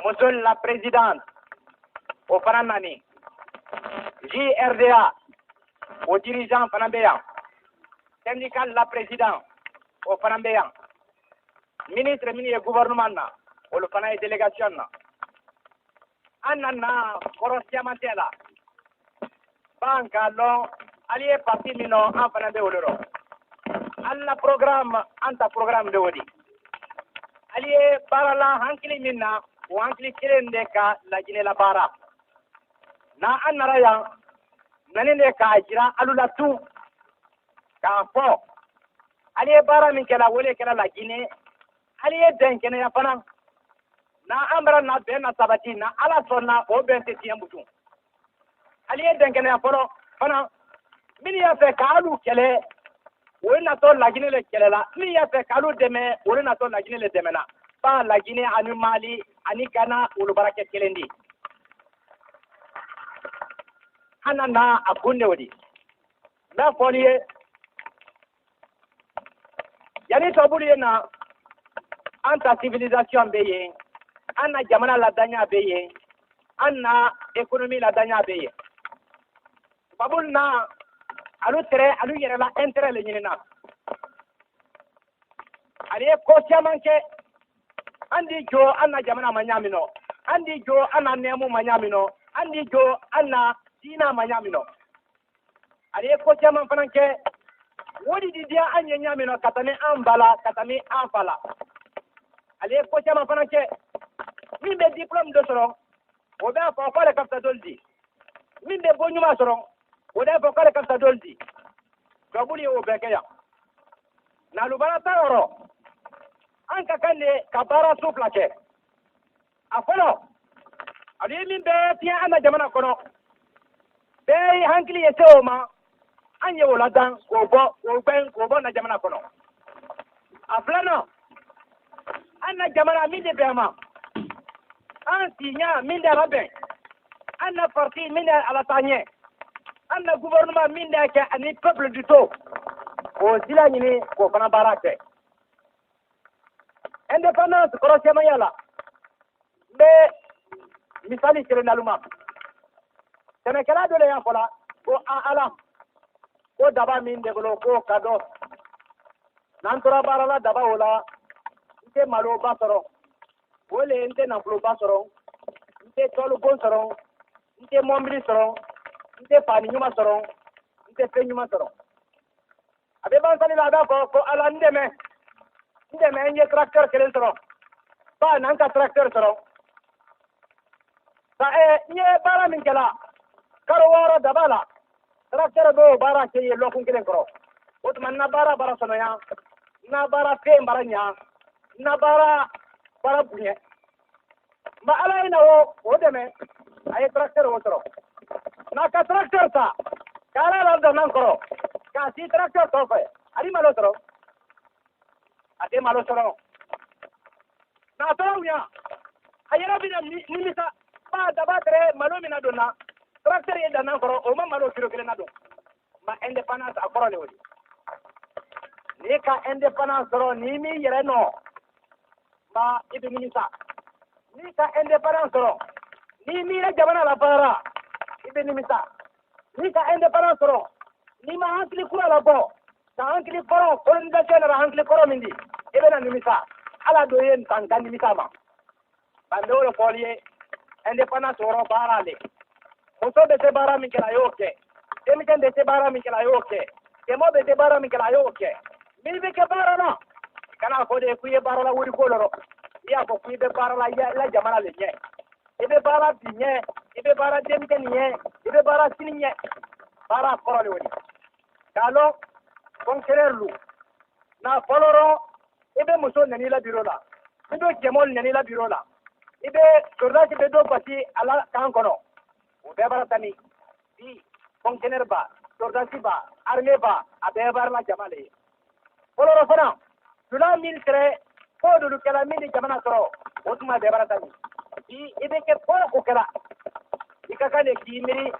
Muso la présidente o fana nani, JRDA o dirigeant fana bɛ yan, syndicat la président o fana bɛ yan, ministre min ye gouvernement na, olu fana ye délégation na. An nana kɔrɔ caman tɛ la ban k'a lɔn ali ye parti min nɔ, an fana bɛ o de rɔ. An la programme, an ta programme de o di. Ali ye baara la hankili min na, o hankili kelen de ka Lajinɛ la baara na. An nana yan nani de k'a jira alu la tun k'a fɔ ali ye baara min kɛla, o de kɛra Lajinɛ. Ali ye bɛn kɛnɛya fana na, an bara na bɛn na sabati na, Ala sɔnna o bɛn tɛ tiɲɛ butun. Ali ye bɛn kɛnɛya fɔlɔ fana, min y'a fɛ k'alu kɛlɛ, o ye natɔ Lajinɛ le kɛlɛ la. Min y'a fɛ k'alu dɛmɛ, o ye natɔ Lajinɛ le dɛmɛ na. Ba Lajinɛ ani Mali ani Gana, olu bara kɛ kelen di. An nana a kun de o di. N b'a fɔ nin ye, yanni tubabulu ye na, an ta civilisation bɛ yen, an na jamana ladanya bɛ yen, an na économie ladanya bɛ yen. Tubabulu na, alu tɛrɛ alu yɛrɛ la intérêt le ɲinina. Ale ye ko caman kɛ. An di jɔ an na jamana ma ɲa min nɔ, an di jɔ an na nɛɛmu ma ɲa min nɔ, an di jɔ an na diina ma ɲa min nɔ. Ale ye ko caman fana kɛ, o de di diya an ye ɲa min nɔ ka tɛmɛ an ba la, ka tɛmɛ an fa la. Ale ye ko caman fana kɛ. Min bɛ diplôme dɔ sɔrɔ, o b'a fɔ k'ale ka fisa dɔli di. Min bɛ bon ɲuman sɔrɔ, o b'a fɔ k'ale ka fisa dɔli di. Tubabulu ye o bɛɛ kɛ yan. N'alubara ta yɔrɔ, an ka kan de ka baara so fila kɛ. A fɔlɔ, ale ye min bɛɛ tiɲɛ an na jamana kɔnɔ, bɛɛ ye hankili ye se o ma, an ye o ladan k'o bɔ, k'o gbɛn, k'o bɔ na jamana kɔnɔ. A filanan, an na jamana min de bɛn ma, an siɲa min de ala bɛn, an na parti min de ala taa ɲɛ, an na gouvernement min de kɛ ani peuple du to, k'o sila ɲini k'o fana baara kɛ. Indépendance kɔrɔ caman la, n bɛ misali kelen d'alu ma. Sɛnɛkɛla dɔ de y'a fɔ la ko a Ala ko daba min de bolo k'o ka dɔ n'an tora baara la daba o la, n tɛ maloba sɔrɔ, o le n tɛ nafoloba sɔrɔ, n tɛ tɔlubon sɔrɔ, n tɛ mɔbili sɔrɔ, n tɛ fani ɲuman sɔrɔ, n tɛ fɛn ɲuman sɔrɔ. A bɛ ban sali la, a b'a fɔ ko Ala n dɛmɛ, n dɛmɛ, n ye tracteur kelen sɔrɔ ba n'an ka tracteur sɔrɔ sa. Ɛ, n ye baara min kɛla karo 6 daba la, tracteur b'o baara kɛ ye lɔkun kelen kɔrɔ. O tuma n na baara bara sɔnɔya, n na baara fɛn bara ɲa, n na baara bara bonya. Nka Ala ye na o dɛmɛ, a ye tracteur o sɔrɔ. N'a ka tracteur ta ka Ala la dannan kɔrɔ k'a si tracteur tɔ fɛ, a ni malo sɔrɔ, a tɛ malo sɔrɔ. N'a tora ɲa, a yɛrɛ bɛna nimisa ba daba tɛrɛ malo min na donna tracteur ye dannan kɔrɔ, o ma malo kilo kelen na don. Ma indépendance a kɔrɔ de o ye. N'i ka indépendance sɔrɔ, n'i m'i yɛrɛ nɔ ba, i bɛ nimisa. N'i ka indépendance sɔrɔ, n'i m'i ka jamana la baara, i bɛ nimisa. N'i ka indépendance sɔrɔ, n'i ma hakili kura labɔ ka hakili kɔrɔ colonisation nana hakili kɔrɔ min di, i bɛna nimisa. Ala dɔ ye n ka nimisa ma. Ba n bɛ o de fɔ ye, indépendance yɔrɔ baara le. Muso bɛ se baara min kɛ, a y'o kɛ. Denmisɛn bɛ se baara min kɛ, a y'o kɛ. Cɛman bɛ se baara min kɛ, a y'o kɛ. N'i bɛ kɛ baara la, kana fɔ de k'i ye baara la wuli ko lɔrɔ. I y'a fɔ k'i bɛ baara la i la jamana le ɲɛ, i bɛ baara bi ɲɛ, i bɛ baara denmisɛnnin ɲɛ, i bɛ baara sini ɲɛ. Baara kɔrɔ de o de k'a lɔn fonctionnaire lu n'a fɔlɔrɔ, i bɛ muso nɛni i la bureau la, i bɛ cɛman nɛni i la bureau la, i bɛ soldats bɛ dɔ basi a la kan kɔnɔ, o bɛɛ baara tani bi. Fonctionnaire ba, soldats ba, armée ba, a bɛɛ baara la jama le ye. Fɔlɔrɔ fana, dula min tɛrɛ ko dolu kɛla min ni jamana sɔrɔ, o tuma bɛɛ baara tani bi. I bɛ kɛ ko o kɛla, i ka kan de k'i miiri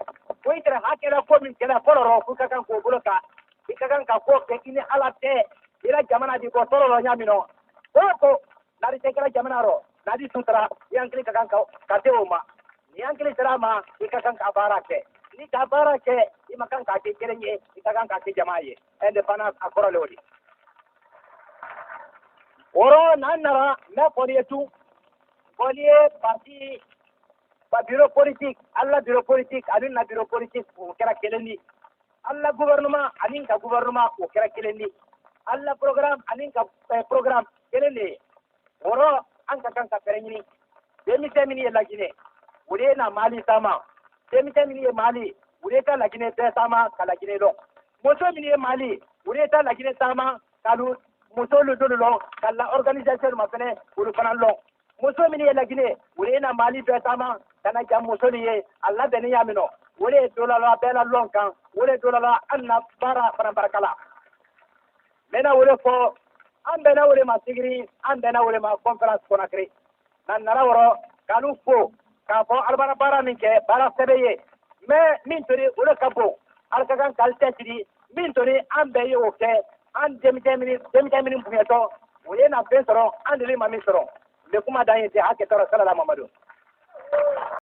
ko i tɛrɛ hakɛ la ko min kɛla fɔlɔ, ko i ka kan k'o bolo ta, i ka kan ka ko kɛ i ni Ala tɛ, i la jamana di bɔ tɔɔrɔ la ɲa min nɔ. Ko ko n'ale tɛ kɛra jamana rɔ, N'a di sutura, i hankili ka kan ka se o ma. Ni hankili sera a ma, i ka kan ka baara kɛ. Ni ka baara kɛ, i ma kan k'a kɛ kelen ye, i ka kan k'a kɛ jama ye. Indépendance a kɔrɔ le o di. Wɔrɔ n'an nana n bɛ fɔli ye tun, fɔli ye parti ba bureau politique, alla bureau politique ani na bureau politique, o kɛra kelen di. Alla gouvernement ani ka gouvernement, o kɛra kelen di. Alla programme ani ka programme, kelen de ye. Wɔrɔ an ka kan ka fɛɛrɛ ɲini. Denmisɛn min ye Laginɛ, o de ye na Mali taama. Denmisɛn min ye Mali, o de ye taa Laginɛ bɛɛ taama ka Laginɛ dɔn. Muso min ye Mali, o de ye taa Laginɛ taama k'alu musolu dolu lɔn, ka la organisation ma fɛnɛ olu fana lɔn. Muso min ye Laginɛ, o de ye na Mali bɛɛ taama ka na ja musolu ye a labɛnni y'a minɛ. O de ye dɔ la bɛɛ la lɔn kan, o de ye dɔ la an na baara fana barika la. N bɛna o de fɔ, an bɛnna o de ma Sigiri, an bɛnna o de ma conférence Conakry. Na nana wɔrɔ k'alu fo k'a fɔ alabara baara min kɛ, baara sɛbɛ ye. Mais min tori, o de ka bon. Ala ka kan k'al cɛsiri. Min tori, an bɛɛ ye o kɛ. An denmisɛn minnu bonyɛtɔ, o ye na fɛn sɔrɔ, an deli ma min sɔrɔ. N bɛ kuma dan ye ten. Hakɛ tɔɔrɔ salala Mamadu.